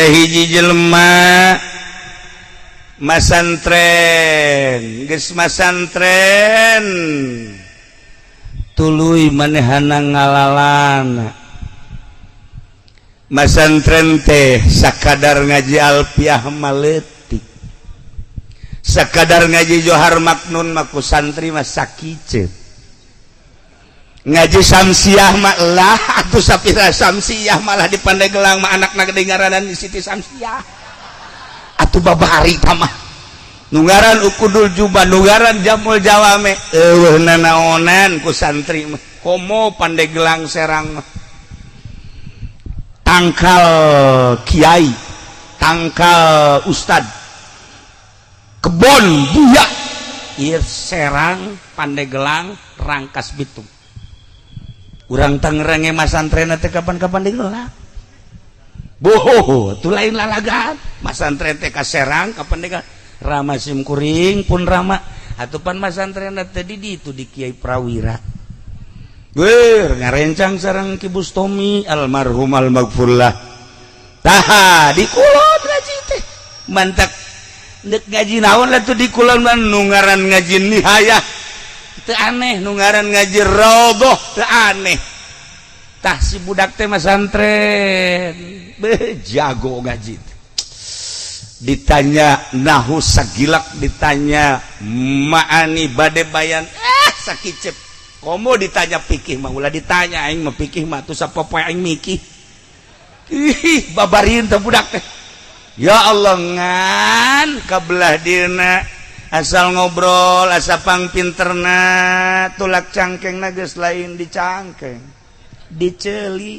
Aya hiji jelema masantren, geus masantren tuluy manehana ngalalana. Masantren teh sakadar ngaji alfiah mah leutik, sakadar ngaji Johar Maknun mah ku santri mah sakiceut, ngaji Samsiah mah lah atuh sapira Samsiah, malah di Pandeglang mah anakna gede ngaranan Siti Samsiah. Atuh babari mah nu ngaran Ukudul Juba, nu ngaran Jamul Jawame, eueuh nanaonan ku santri mah. Komo Pandeglang, Serang mah tangkal kiai, tangkal ustad, kebon buya ieu Serang, Pandeglang, Rangkas Bitung. Urang Tangerang ge masantren teh kapan-kapan digelar. Boho, itu lain lalagan. Masantren teh ka Serang, ka Pandeglang. Rama sim kuring pun rama. Atuh pan masantren teh di ditu di Kiai Prawira. Weh, ngarencang sareng Ki Bustomi almarhum almaghfurlah. Tah, di kulon ngaji teh. Mantak ndek ngaji naon lah tuh di kulon mah, nu ngaran ngaji nihayah teu aneh, nu ngaran ngaji raudhah teu aneh. Tah, si budak teh masantren, beh, jago ngaji. Ditanya nahu sagilak, ditanya ma'ani bade bayan sakicep. Komo ditanya pikih mah ulah ditanya, aing mah pikih mah tuh sapopoe aing mikih. Ih, babarin teh budak teh. Ya Allah, ngan kabelah dina asal ngobrol, asa pang pinterna, tulak cangkeng geus lain di cangkeng, diceli.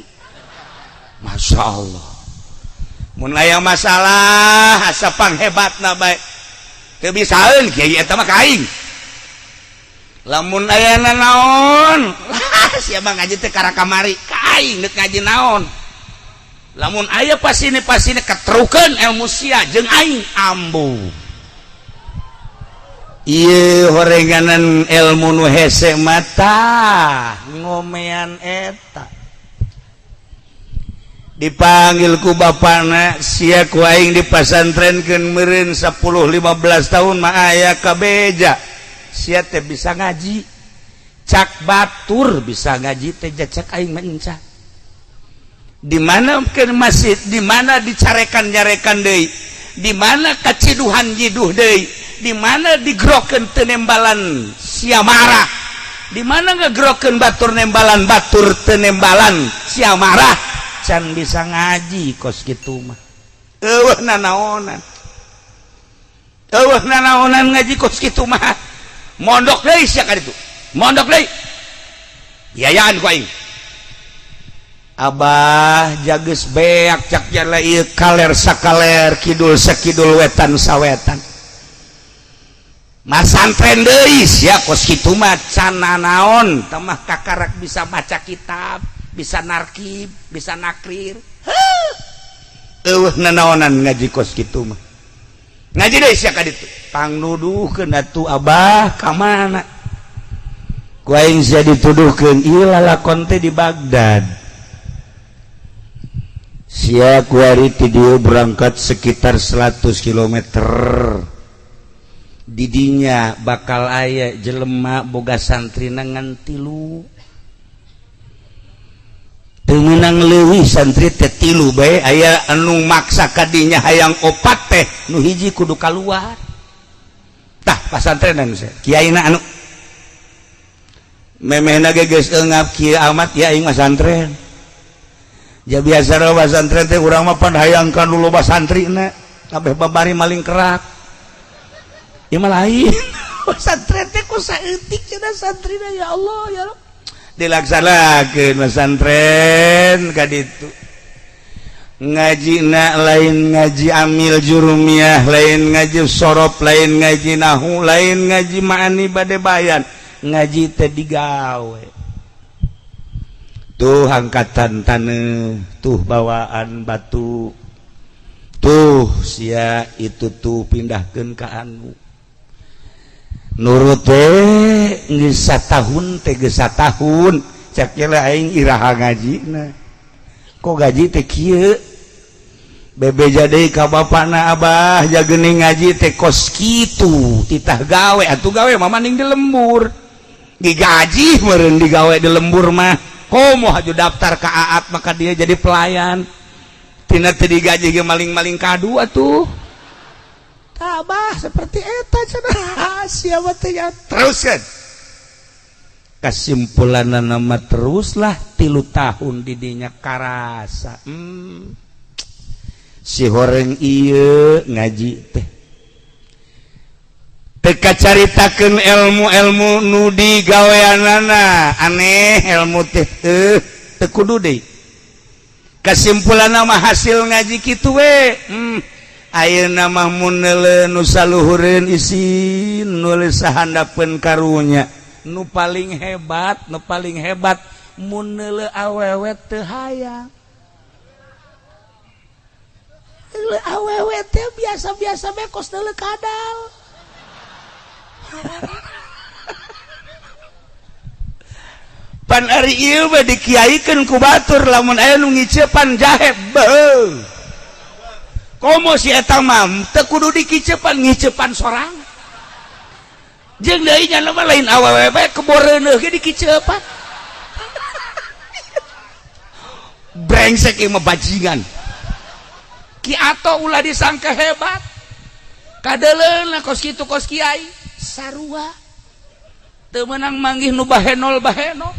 Masya Allah, mun aya masalah asa pang hebatna bae, teu bisaeun kiai eta mah ka aing. Lamun aya naon, siapa ngaji teh kara kamari ka aing, deuk ngaji naon. Lamun aya pasini pasini ketrukeun ilmu sia jeung aing ambu. Ieu horenganan ilmu nu hese mata ngomean eta. Dipanggil ku bapana, "Sia ku aing dipasantrenkeun meureun 10 15 tahun mah aya kabeja sia teh bisa ngaji. Cak batur bisa ngaji teh, cak aing mah enca." Di mana ke masjid, di mana dicarekan nyarekan deui, di mana kaciduhan nyiduh deui, di mana digrokeun teu nembalan sia marah, di mana ngegrokeun batur nembalan, batur teu nembalan sia marah. Can bisa ngaji kos kitu mah, eueuh nanaonan, eueuh nanaonan ngaji kos kitu mah. Mondok deui sia ka ditu, mondok deui, biayaan ku aing. "Abah, jages beak," cak jala ieu, "kaler sakaler, kidul sakidul, wetan sawetan." Masantren deui sia kos kitu mah, can nanaon tamah, kakarak bisa maca kitab, bisa narkib, bisa nakrir. Eueuh nanaonan ngaji kos kitu mah, ngaji deui sia ka ditu. Pangnuduhkeun atuh, Abah, ka mana ku aing sia dituduhkeun? Ieu lalakon teh di Baghdad. Sia kuari ti dieu berangkat sekitar 100 km, didinya bakal aya jelema boga santri ngan tilu, teu meunang leuwih, santri teh tilu bae. Aya anu maksa kadinya hayang opat teh, nu hiji kudu kaluar. Tah, pasantrenan kiaina anu memehna ge geus eungap kieu amat ya aing masantren. Ja biasa pasantren teh urang mah pan hayang kan loba santrina kabeh, babari maling kerak. Ieu mah lain, pesantren teh ku saeutik cenah santrina. Ya Allah, ya Allah, dilaksanakeun pesantren ka ditu, ngajina lain ngaji amil jurumiyah, lain ngaji sorof, lain ngaji nahu, lain ngaji ma'ani bade bayan, ngaji teh digawe. Tuh angkatan taneuh, tuh bawaan batu, tuh sia itu tuh pindahkeun ka anu nurut teh. Geus satahun teh, geus satahun, cek aing, iraha ngajina kok gaji teh kieu? Bebeja deui ka bapana, "Abah, jagening ngaji teh kos kitu, titah gawe atuh." Gawe mah maning di lembur, digaji meureun digawe di lembur mah. Komo haju daftar ka Aat, maka dia jadi pelayan tina teu digaji ge maling-maling kadu atuh. Tabah seperti eta cenah siapa teh ya. Terus kan kesimpulan nama teruslah 3 tahun didinya karasa, si horeng ieu ngaji teh teka caritakeun ilmu-ilmu nu digaweanana aneh, ilmu teh teu kudu deui. Kesimpulan nama hasil ngaji kitu we, ayeuna mah mun neuleu nu saluhureun isin, nulis sahandapeun. Karunya nu paling hebat, nu paling hebat mun neuleu awewe teu hayang. Neuleu awewe teh biasa-biasa bae, kos neuleu kadal. Pan ari ieu mah dikiaikeun ku batur, lamun aya nu ngicepan jahe beuh. Komo si eta mah teu kudu dikicepan, ngicepan sorang. Jeung deui nya mah lain awewe bae, keboreuneuh ge dikicepan. Brengsek ieu mah, bajingan. Ki Ato ulah disangka hebat, kadeleuna kos kitu, kos kiai sarua teu meunang manggih nu bahenol bahenol.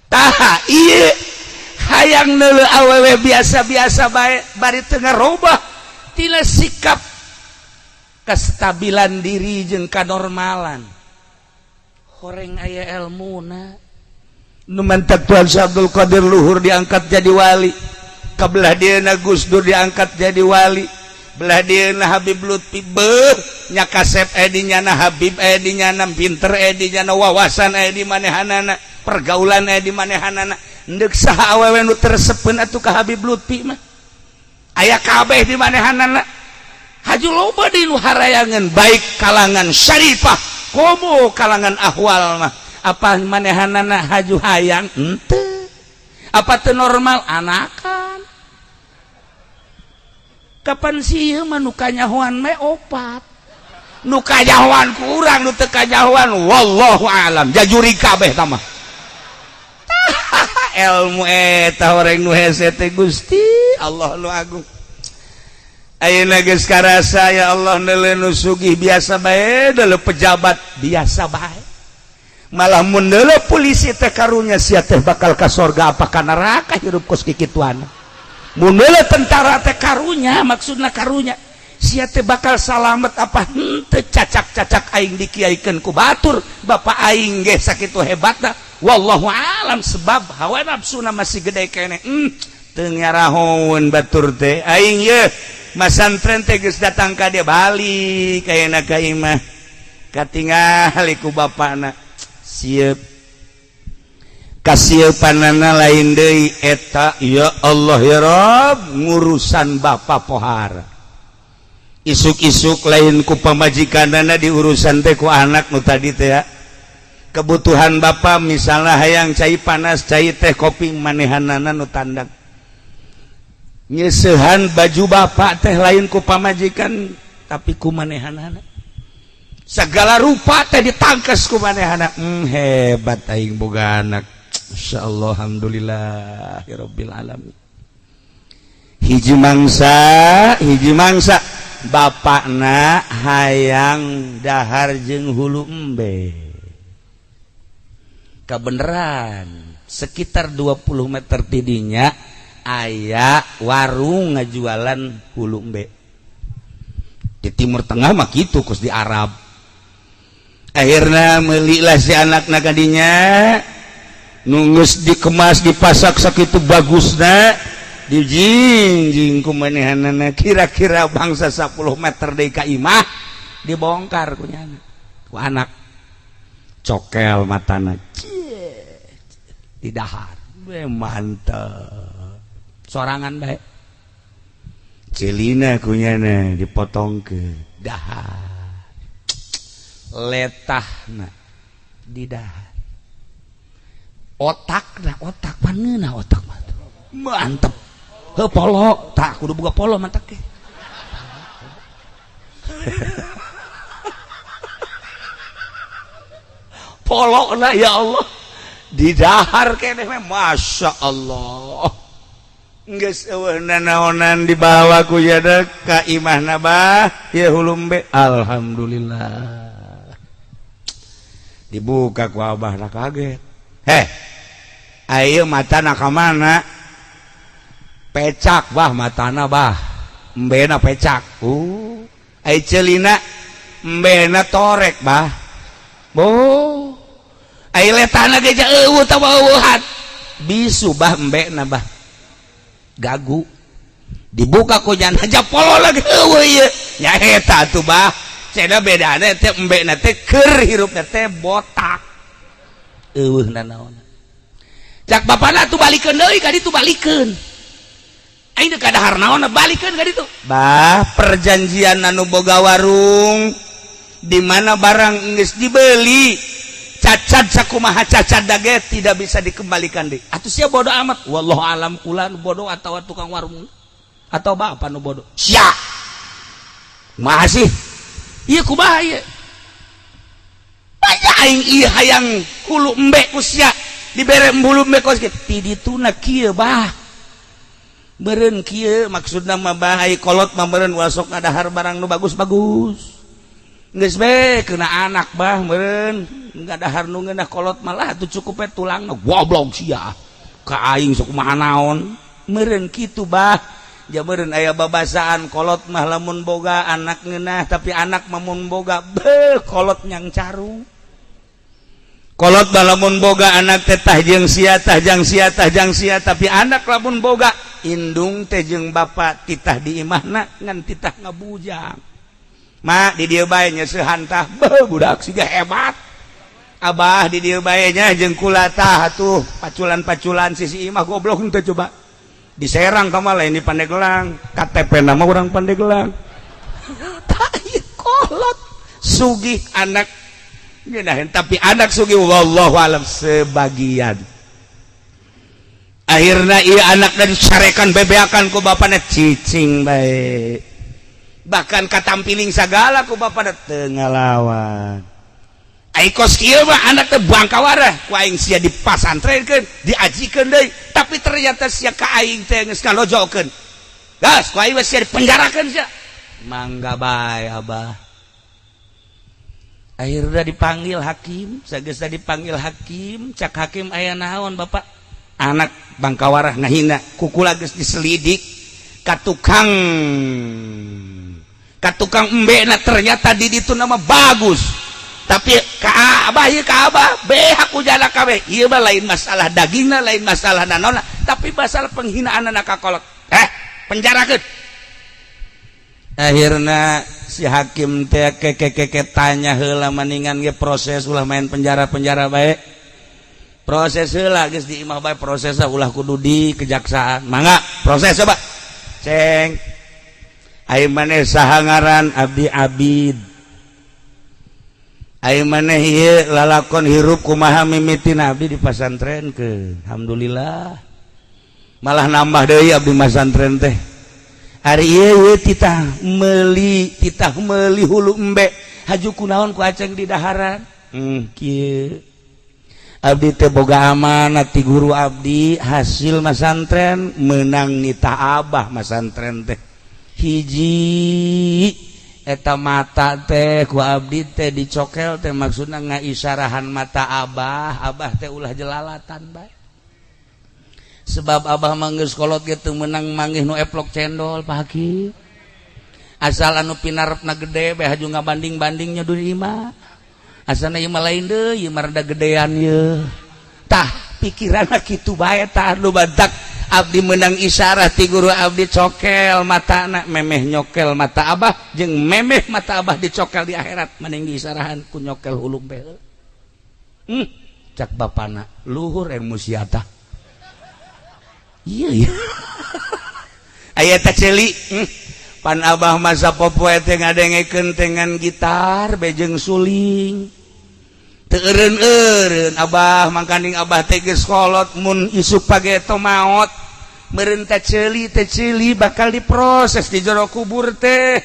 Tah ieu hayang neuleu awewe biasa-biasa bae, bari teu ngarobah tina sikap kestabilan diri jeung kanormalan. Horeng aya elmuna nu mantak Tuan Syekh Abdul Qadir luhur diangkat jadi wali, kabelah dieuna Gus Dur diangkat jadi wali, belah dieuna Habib Lutfi. Beuh nya kasep aya di nyana, Habib aya di nyana, pinter aya di nyana, wawasan aya di manehanana, pergaulan aya di manehanana. Endek saha awewe nu teu resepeun atuh ka Habib Lutfi mah? Aya kabeh di manehanana. Haju loba di nu harayangan, baik kalangan syarifah komo kalangan ahwal mah. Apa manehanana haju hayang henteu? Apa teu normal anakan? Kapan sih ieu mah nu kanyahoan me opat, nu kanyahoan kurang, nu teu kanyahoan wallahu alam, jajuri kabeh tah mah. Ilmu eta horeng nu hese teh, Gusti Allah nu agung. Ayeuna geus karasa, ya Allah, neuleu nu sugih biasa bae, deuleu pejabat biasa bae, malah mun neuleu polisi teh karunya, sia teh bakal ka sorga apa ka neraka hirup kos kikituan. Mun neuleu tentara teh karunya, maksudna karunya sia teh bakal salamet apa henteu. Cacak-cacak aing dikiaikeun ku batur, bapak aing ge sakitu hebatna, wallahu alam, sebab hawa nafsuna masih gede keneh. Teu ngarahoun batur teh. Aing ye masantren teh geus datang ka dia, balik ayeuna ka imah, katingali ku bapakna sieup. Kasiepanana lain deui eta, ya Allah ya Rob, ngurusan bapak pohara isuk-isuk lain ku pamajikanana diurusan teh, ku anak nu tadi teh ya. Kebutuhan bapak misalnya hayang cai panas, cai teh, kopi, manehanana nu tandang. Nyesehan baju bapak teh lain ku pamajikan, tapi ku manehanana. Segala rupa teh ditangkes ku manehana. Hebat aing boga anak. Insyaallah, alhamdulillah rabbil alamin. Hiji mangsa, hiji mangsa bapakna hayang dahar jeung hulu embe. Kebenaran sekitar 20 meter tidinya aya warung ngajualan hulu embe. Di Timur Tengah mah gitu, kos di Arab. Akhirnya melilah si anak kadinya, nunggus dikemas, dipasak sakitu bagusna, dijingjing ku manehanana. Kira-kira bangsa 10 meter deui ka imah, dibongkar ku nyana, ku anak. Cokel matana di dahar. Be mantep sorangan bae. Celina kunyana dipotong ke dahar, letahna di dahar, otak nah, otak paneuna, otak mah mantep. Heuh, polo tah kudu boga polo mantak ge. Polo lah, ya Allah, di dahar keneh, Masya Allah. Geus eueuh nanaonan, dibawa ku jada ka imahna, "Bah, ieu hulu embe." Alhamdulillah. Dibuka ku abah, kaget, "Heh, ayo matana ka mana?" "Pecak, Bah, matana, Bah, embena pecak." Ai ceulina?" "Embena torek, Bah." "Oh, ai letana ge eueuh eueuhan bisu, Bah, embena, Bah, gagu." Dibuka ku jana aja, polo lagi eueuh ieu nya. "Eta atuh, Bah, cenah bedana teh embena teh keur hirupna teh botak, eueuh nanaon." Cak bapana tuh, "Balikeun deui ka ditu, balikeun. Aing teu kadahar naon, balikeun ka ditu." Bah, perjanjian anu boga warung di mana barang geus dibeli, cacat sakumaha cacat dage tidak bisa dikembalikan deui. Atuh sia bodoh amat. Wallahu alam, kula nu bodoh atau tukang warung atau bapak nu bodoh. Sia masih ieu kumaha ieu? Banyak aing ieu hayang hulu embe ku sia dibere hulu embe kos kieu. Ti dituna kieu, Bah, meureun kieu maksudna mah, Bah, ai kolot mah meureun ulah sok ngadahar barang nu bagus-bagus. Geus be kena anak, Bah, meureun ngadahar nu ngeunah, kolot malah atuh cukup we tulangna. Goblok sia ka aing sok kumaha naon. Meureun kitu, Bah, ja meureun aya babasaan kolot mah lamun boga anak ngeunah, tapi anak mah mun boga beuh kolot nyang caru. Kolot mah lamun boga anak teh tah jeung sia, tah jang sia, tah jang sia, tapi anak lamun boga indung teh jeung bapak titah di imahna ngan titah ngabujang. "Mak, di dieu bae nyeuseuhan tah." Beuh, budak siga hebat. "Abah, di dieu bae nya jeung kula tah atuh paculan-paculan sisi imah." Goblok teh coba. Diserang ka lain di Pandeglang, KTP nama orang Pandeglang. Tak kolot sugih anak ngeunaheun, tapi anak sugih wallahu alam sebagian. Akhirnya ieu anak dari carekan bebeakan ku bapana, cicing bae, bahkan katampiling sagala ku bapana teu ngalawan. Ai kos kieu mah anak teh bangkawarah ku aing sia dipasantrenkeun, diajikeun deui, tapi ternyata sia ka aing teh geus ngalojokeun. Gas ku aing sia dipenjarakeun sia. Mangga bae, Abah. Akhirnya dipanggil hakim. Sageus dipanggil hakim, cak hakim, "Aya naon, Bapak? Anak bangkawarah ngahina." Kukula geus diselidik ka tukang, ka tukang embena, ternyata di ditu nama bagus. Tapi ka abah ieu, ka abah beha ku jana kabeh. Ieu mah lain masalah dagingna, lain masalah nanona, tapi masalah penghinaan anak ka kolot. Eh, penjarakeun. Akhirnya si hakim teh keke tanya heula, maningan ge proses, ulah main penjara-penjara bae, proses heula geus di imah bae, proses ulah kudu di kejaksaan. Mangga proses coba. Ceng, ai maneh saha ngaran? "Abdi Abid." Ai maneh ieu lalakon hirup kumaha mimitina? "Abdi di pasantren ke, alhamdulillah malah nambah deui abdi masantren teh. Ari ieu titah meuli hulu embe, haju kunaon ku aceng di daharan?" Kieu, abdi teh boga amanat ti guru abdi hasil masantren, menang nita abah masantren teh hiji eta mata teh ku abdi teh dicokel teh, maksudna ngaisyarahan mata abah, abah teh ulah jelalatan bae, sebab abah mah geus kolot ge teu meunang manggih nu eplok cendol, Pak Hakim. Asal anu pinarepna gede bae haju ngabanding-bandingnya di imah, asalna ieu mah lain deui, ieu mah rada gedean ye. Tah, pikiranna kitu bae. Tah, nu badak abdi menang isyarah ti guru abdi cokel matana, memeh nyokel mata abah jeung memeh mata abah dicokel di akhirat, mending diisyarahan ku nyokel hulu bae." Cak bapana, "Luhur ilmu sia tah." Iya iya, aya teh ceuli. Pan abah masa popoe teh ngadengekeun dengan gitar bejeng suling, teu eureun-eureun abah, mangkaning abah teh geus kolot, mun isuk pageto maot. Meureun teh ceuli teh ceuli bakal diproses di jero kubur teh.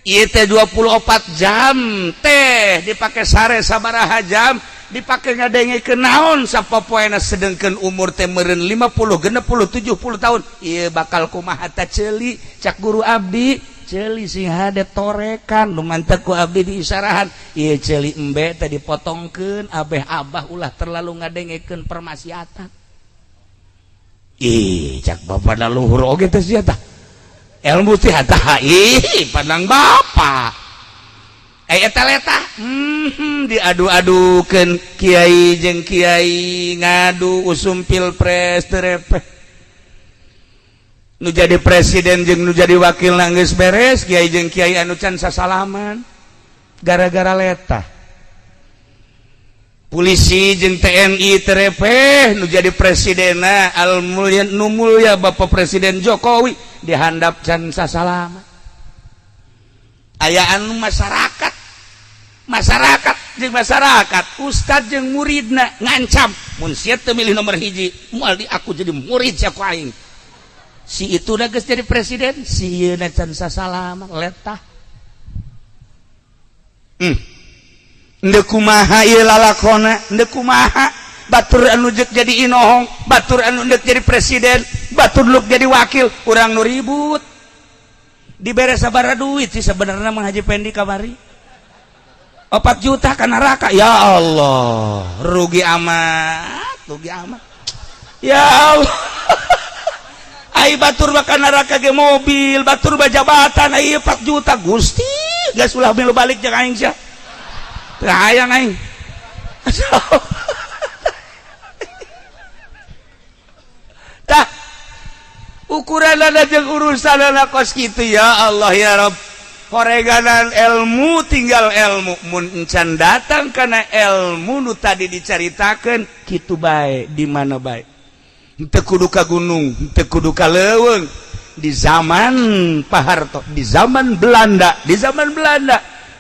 Ieu teh 24 jam teh dipake sare sabaraha jam, dipake ngadengekeun naon sapopoena, sedengkeun umur teh meureun 50, 60, 70 tahun. Ieu bakal kumaha ta ceuli? Cak guru abdi, ceuli sing hade torekan nu mantek ku abdi diisarahan. Ieu ceuli embe teh dipotongkeun abeh abah ulah terlalu ngadengekeun permaksiatan. Ih, cak bapak luhur oge teh sia tah ilmu teh tah. Ih, pandang bapak eh eta letah diadu-adukeun kiai jeung kiai ngadu usum pilpres teu repeh. Nu jadi presiden jeung nu jadi wakil geus beres, kiai jeung kiai anu can sasalaman gara-gara letah. Polisi jeung TNI teu repeh. Nu jadi presidena al mulia, nu mulia Bapak Presiden Jokowi dihandap can sasalaman. Aya anu masyarakat, masyarakat jeung masyarakat, ustad jeung muridna ngancam, mun sia teu milih nomor 1, moal di aku jadi murid sia ku aing. Si itu udah geus jadi presiden, si ieu can sasalaman letah. Ndek kumaha ieu lalakona? Ndek kumaha batur anu jek jadi inohong, batur anu ndek jadi presiden, batur nu jadi wakil, urang nu ribut? Dibere sabaraha duit sih sebenarnya Mang Haji Pendi kamari? 4 juta ka neraka. Ya Allah, rugi amat, rugi amat, ya Allah. Ai batur bakal neraka ge mobil, batur jabatan, ai 4 juta. Gusti, geus ulah milu balik jeung aing sia. Teu hayang aing. Tah, ukuran jeung urusan kos kitu. Ya Allah, ya Rob, horeganan ilmu, tinggal ilmu. Mun encan datang karena ilmu nu tadi dicaritakeun, kitu bae di mana bae. Henteu kudu ka gunung, henteu kudu ka leuweung. Di zaman Pak Harto, di zaman Belanda, di zaman Belanda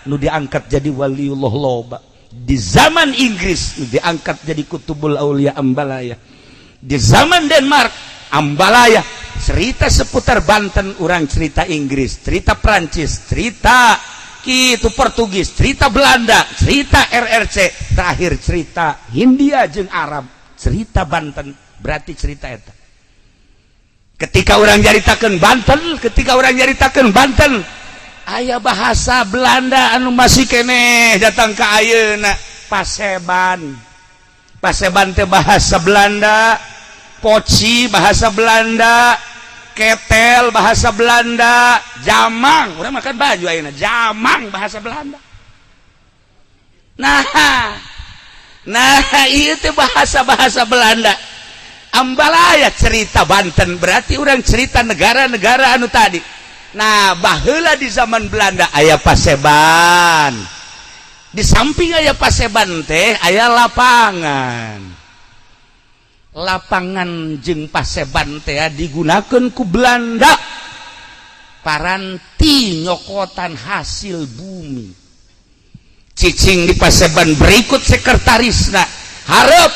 nu diangkat jadi waliullah loba. Di zaman Inggris nu diangkat jadi kutubul aulia Ambalaya. Di zaman Denmark Ambalaya. Cerita seputar Banten, orang cerita Inggris, cerita Prancis, cerita gitu Portugis, cerita Belanda, cerita RRC, terakhir cerita Hindia jeung Arab. Cerita Banten berarti cerita eta. Ketika orang nyaritakeun Banten, ketika orang nyaritakeun Banten, aya bahasa Belanda anu masih keneh datang ke ayeuna, paseban. Paseban teh bahasa Belanda, poci bahasa Belanda, ketel bahasa Belanda, jamang, urang makan baju ayeuna jamang bahasa Belanda. Nah, nah, itu bahasa-bahasa Belanda. Ambalaya cerita Banten berarti orang cerita negara-negara anu tadi. Nah, baheula di zaman Belanda aya paseban. Di samping aya paseban teh aya lapangan. Lapangan jeung paseban teh digunakan ku Belanda paranti nyokotan hasil bumi. Cicing di paseban berikut sekretarisna, harap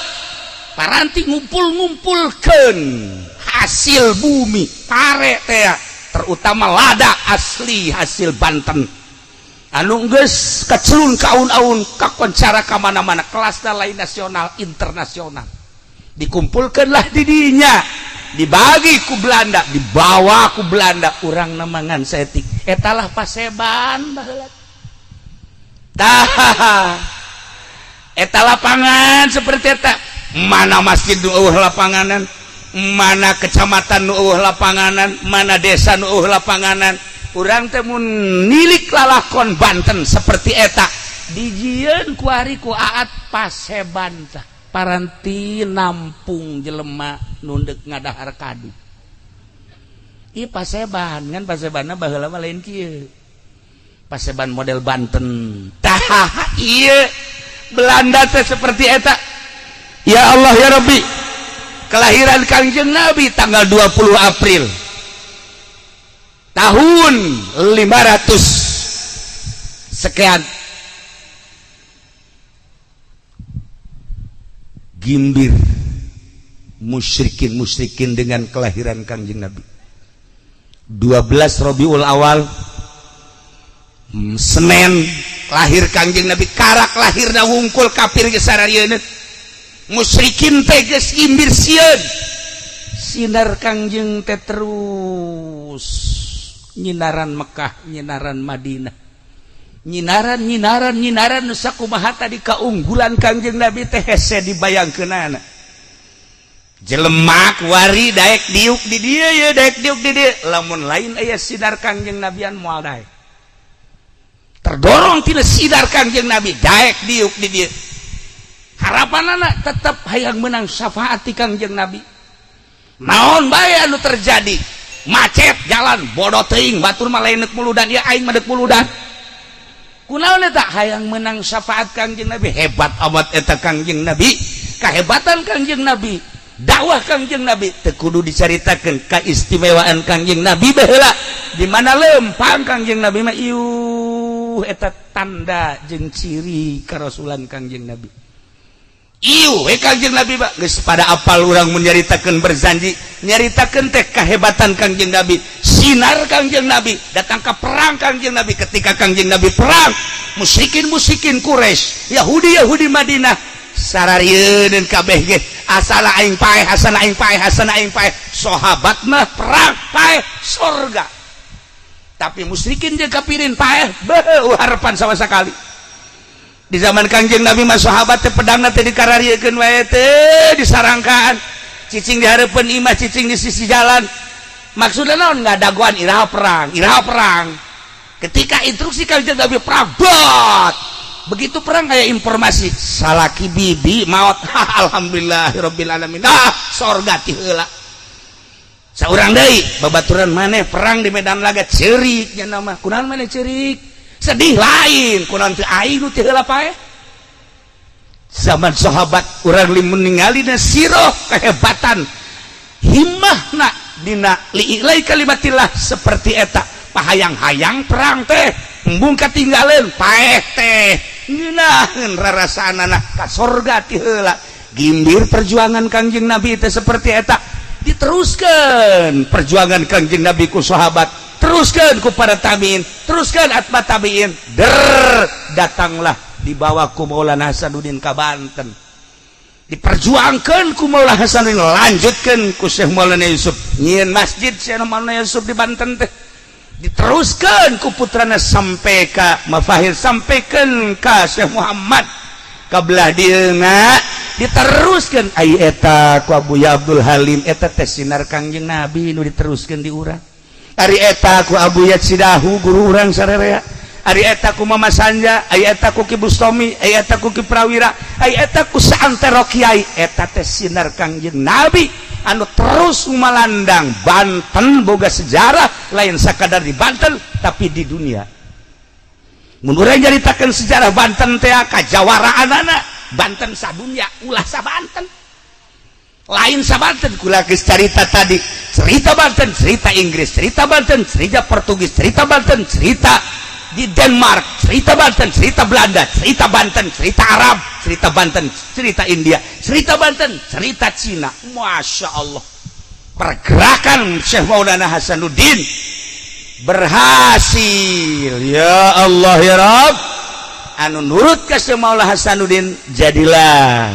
paranti ngumpul-ngumpulkan hasil bumi pare teh, terutama lada asli hasil Banten anu geus kacelun kaun-aun kakoncara ka mana-mana, kelasna lain nasional, internasional. Dikumpulkanlah di dinya, dibagi ku Belanda, dibawa ku Belanda, urang namangan setik. Etalah paseban baheula. Tah, eta lapangan seperti eta. Mana masjid nu eueuh lapanganan, mana kecamatan nu eueuh lapanganan, mana desa nu eueuh lapanganan. Urang teh mun nilik lalakon Banten seperti eta, dijieun kuari ku Aat paseban tah paranti nampung jelema nu ndek ngadahar kadu. Ieu paseban kan pasebanna baheula mah lain kieu, paseban model Banten. Tah, ieu Belanda teh seperti eta. Ya Allah, ya Rabbi, kelahiran Kangjeng Nabi tanggal 20 April tahun 500 sekian. Gimbir. Musyrikin musyrikin dengan kelahiran Kangjeng Nabi 12 Robiul Awal, Senin, lahir Kangjeng Nabi. Karak lahir wungkul kafir geus sararieun, musyrikin teh geus imbir sieun. Sinar Kangjeng teh terus nyinaran Mekah, nyinaran Madinah, nyinaran, nyinaran, nyinaran. Nu sakumaha tadi kaunggulan Kangjeng Nabi teh hese dibayangkeunana. Jelema kuari daek diuk di dieu ya, daek diuk di dieu, lamun lain aya sinar Kangjeng Nabian moal daek. Terdorong tina sinar Kangjeng Nabi daek diuk di dieu. Harapan anak tetap hayang menang syafaat ti Kangjeng Nabi. Naon bae anu terjadi, macet jalan, bodoh teuing, batur mah lain deuk muludan ya, aing mah deuk muludan. Kunaon eta? Hayang menang syafaat Kangjeng Nabi. Hebat amat eta Kangjeng Nabi, kehebatan Kangjeng Nabi, dakwah Kangjeng Nabi teu kudu dicaritakeun. Keistimewaan Kangjeng Nabi baheula di mana lempang Kangjeng Nabi mah, iuh, eta tanda jeung ciri karasulan Kangjeng Nabi. Iuh we Kangjeng Nabi mah geus pada apal. Urang mun nyaritakeun berzanji, nyaritakeun teh kehebatan Kangjeng Nabi, sinar Kangjeng Nabi datang ke perang Kangjeng Nabi. Ketika Kangjeng Nabi perang, musyrikin musyrikin Quraisy, Yahudi Yahudi Madinah sararieun kabeh ge, asal aing paeh, asal aing paeh, asal aing paeh. Sahabat mah perang paeh surga, tapi musyrikin jeung kafirin paeh beuh harapan sama sekali. Di zaman Kangjeng Nabi mah sahabat teh pedangna teh dikarariekeun wae teh, disarangkaan, cicing di hareupeun imah, cicing di sisi jalan. Maksudnya naon? Ngadagoan iraha perang, iraha perang. Ketika instruksi Kangjeng Nabi perang, bot begitu perang kayak informasi salaki bibi maut, alhamdulillahirabbil alamin, ah, sorga ti heula. Saurang deui babaturan maneh perang di medan laga, ceurik nya nama. Kunaon maneh ceurik sedih? Lain kunaon teu aing nu teu heula paeh. Zaman sahabat urang limun ningali na siroh kehebatan himmahna dina li'ilai kalimatillah seperti eta. Pahayang-hayang perang teh embung katinggaleun, paeh teh ngeunaheun rarasaanana ka sorga ti heula. Gimbir perjuangan Kangjeng Nabi teh seperti eta. Diteruskan perjuangan Kangjeng Nabi ku sahabat, teruskan ku para tabiin, teruskan atba tabiin, der datanglah dibawa ku Maulana Hasanuddin ka Banten, diperjuangkan ku Maulana Hasanuddin, lanjutkan ku Syekh Maulana Yusuf, nyieun masjid Syekh Maulana Yusuf di Banten teh, diteruskan ku putrana sampai ka Mafahir, sampaikan ka Syekh Muhammad ka belah dieuna, diteruskan ai eta ku Abu Abdul Halim. Eta teh sinar Kangjeng Nabi nu diteruskan di urang. Ari eta ku Abu Yatsidahu, guru urang sarerea. Ari eta ku Mama Sanja, ari eta ku Ki Bustomi, ari eta ku Ki Prawira, ari eta ku saantero kiai. Eta teh sinar Kangjeng Nabi anu terus malandang. Banten boga sejarah, lain sakadar di Banten tapi di dunia. Mun urang nyaritakeun sejarah Banten teh kajawaraanana Banten sadunya, ulah sa Banten, lain sa Banten. Kula geus carita tadi, cerita Banten cerita Inggris, cerita Banten cerita Portugis, cerita Banten cerita di Denmark, cerita Banten cerita Belanda, cerita Banten cerita Arab, cerita Banten cerita India, cerita Banten cerita Cina. Masya Allah, pergerakan Syekh Maulana Hasanuddin berhasil. Ya Allah ya Rabb, anu nurut ke Syekh Maulana Hasanuddin, jadilah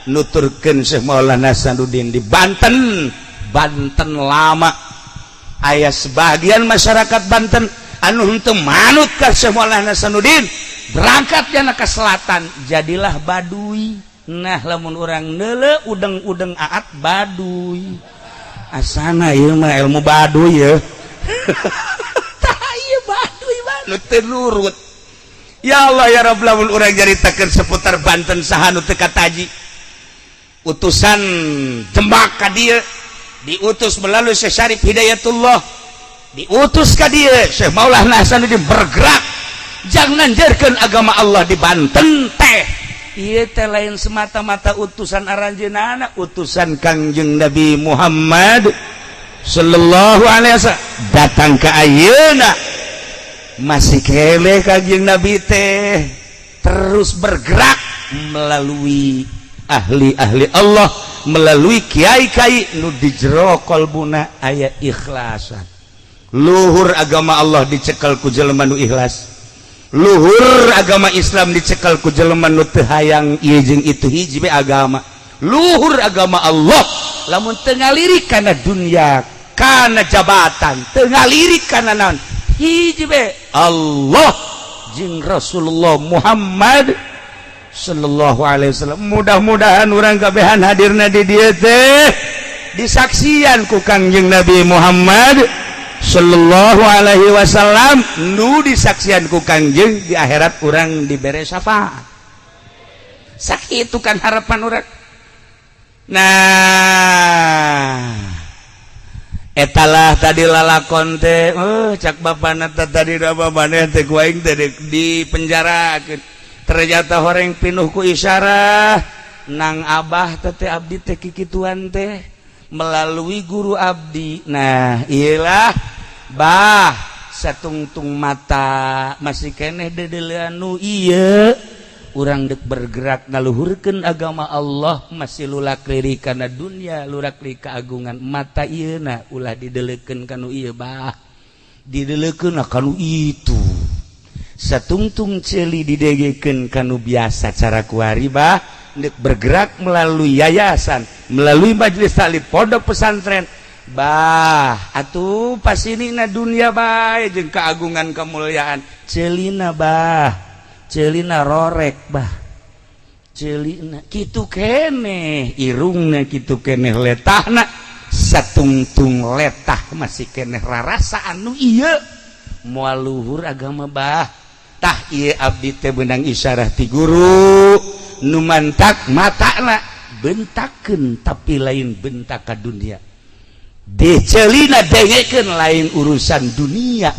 nuturkeun Syekh Maulana Hasanuddin di Banten. Banten lama aya sebagian masyarakat Banten anu henteu manut ka Syekh Maulana Hasanuddin, berangkat jana ke selatan, jadilah Baduy. Nah, lamun urang neule udeng-udeng aat Baduy, asana ieu mah ilmu Baduy ya. Tah, ieu Baduy nu teu nurut. Ya Allah ya Rabb, lamun urang nyaritakeun seputar Banten, saha nu teu kataji? Utusan Demak ka dieu diutus melalui Syekh Syarif Hidayatullah, diutus ka dieu. Syekh Maulana Hasanuddin bergerak jangan nanjerkeun agama Allah di Banten teh. Ieu teh lain semata-mata utusan aranjeunana, utusan Kangjeng Nabi Muhammad sallallahu alaihi wasallam datang ke ayeuna masih keneh. Kangjeng Nabi teh terus bergerak melalui ahli-ahli Allah. melalui kiai-kiai nu di jero kolbuna aya ikhlasan. Luhur agama Allah dicekal ku jelema nu ikhlas, luhur agama Islam dicekal ku jelema nu teu hayang ieu jeung itu, hiji be agama. Luhur agama Allah lamun teu ngalirik kana dunia, kana jabatan, teu ngalirik kana naon, hiji be Allah jeung Rasulullah Muhammad sallallahu alaihi wasallam. Mudah-mudahan urang kabehan hadirna di dieu teh disaksian ku Kangjeng Nabi Muhammad sallallahu alaihi wasallam, nu disaksian ku Kangjeng di akhirat urang dibere syafaat. Sakitu kan harapan urang. Nah, etalah tadi lalakon teh, oh, cak bapana teh tadi da maneh teh ku aing teh di penjarakeun. Ternyata horeng pinuh ku isyarah nang abah teh, teh abdi teh kikituan teh melalui guru abdi. Nah, iyalah bah, satungtung mata masih keneh dedelean nu ieu urang dek bergerak ngaluhurkeun agama Allah masih lulak lirik kana dunia, lurak lirik keagungan. Mata ieu na ulah didelekeun kanu ieu bah, didelekeun kanu itu. Satungtung ceuli didegekeun kanu biasa cara kuari bah, dek bergerak melalui yayasan, melalui majelis taklim, pondok pesantren bah. Atuh pas ini na dunia bae jeung keagungan kemuliaan, ceulina bah, ceulina rorek bah, ceulina kitu keneh, irungna kitu keneh, letahna satungtung letah masih keneh rarasa anu ieu moal luhur agama bah. Tah, ieu abdi teh beunang isyarah ti guru nu mantak matana bentakeun, tapi lain bentak ka dunia, decelina dengekeun lain urusan dunia,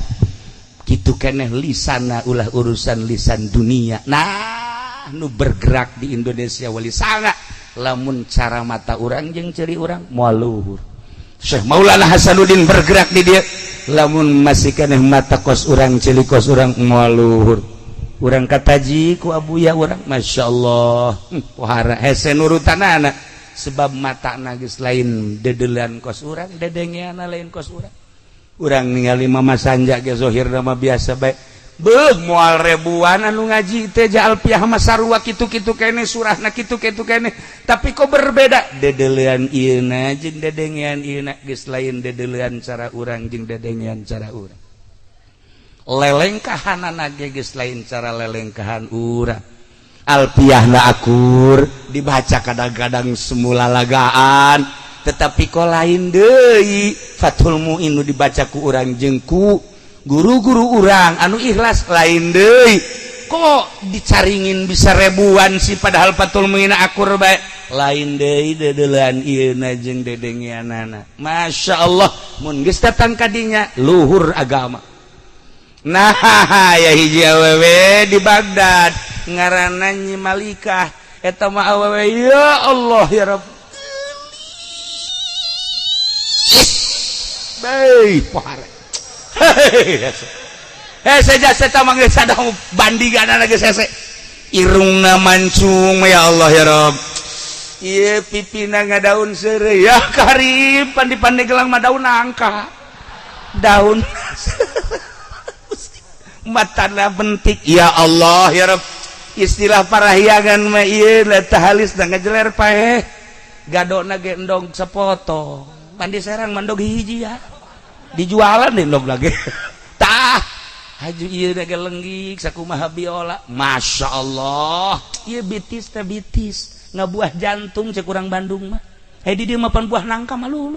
kitu keneh lisana ulah urusan lisan dunia. Nah, nu bergerak di Indonesia wali sanga lamun cara mata urang jeung ceuli urang moal luhur. Syekh Maulana Hasanuddin bergerak di dia, lamun masih keneh mata kos urang, ceuli kos urang, moal luhur. Urang kataji ku abuya urang, Masya Allah, pohara hese nurutanana, sebab mata geus lain dedelan kos urang, dedengeana lain kos urang. Urang ningali Mama Sanja ge zohir mah biasa bae. Beuh, moal ribuan anu ngaji teh Alfiah mah sarua kitu-kitu kene, surahna kitu-kitu kene, tapi kok berbeda dedelean ieuna jeung dedengean ieuna geus lain dedelean cara urang jeung dedengean cara urang, lelengkahanana ge geus lain cara lelengkahan urang. Alfiahna akur dibaca, kadang-kadang semula lagaan, tetapi kok lain deui Fathul Muin nu dibaca ku urang jeung ku guru-guru urang anu ikhlas lain deui. Kok dicaringin bisa ribuan sih, padahal Fathul Muin akur bae? Lain deui dedelean ieuna jeung dedengeanana. Masya Allah, mun geus datang kadinya luhur agama. Nah, ya hiji awewe di Baghdad ngaranna Nyi Malikah. Eta mah awewe, ya Allah ya Rabb. Baik, pohara. Eh, saja saya mah geus sadang bandingan geus hese. Irungna mancung, ya Allah ya Rabb. Ieu pipina ngadaun seureuy, ya karib pan di Pandeglang mah daun nangka. Daun matana bentik, ya Allah ya Rabb. Istilah parahyangan mah ieu letah halis da ngajeler paeh. Gadona ge endog sepotong. Pan di Serang mah endog hiji ya. Dijualan deh endog lagi. Tah, haju ieu ge lenggik sakumaha biola. Masya Allah. Ieu bitis teh bitis ngabuah jantung cek urang Bandung mah. Hei, di dieu mah pan buah nangka mah lulu.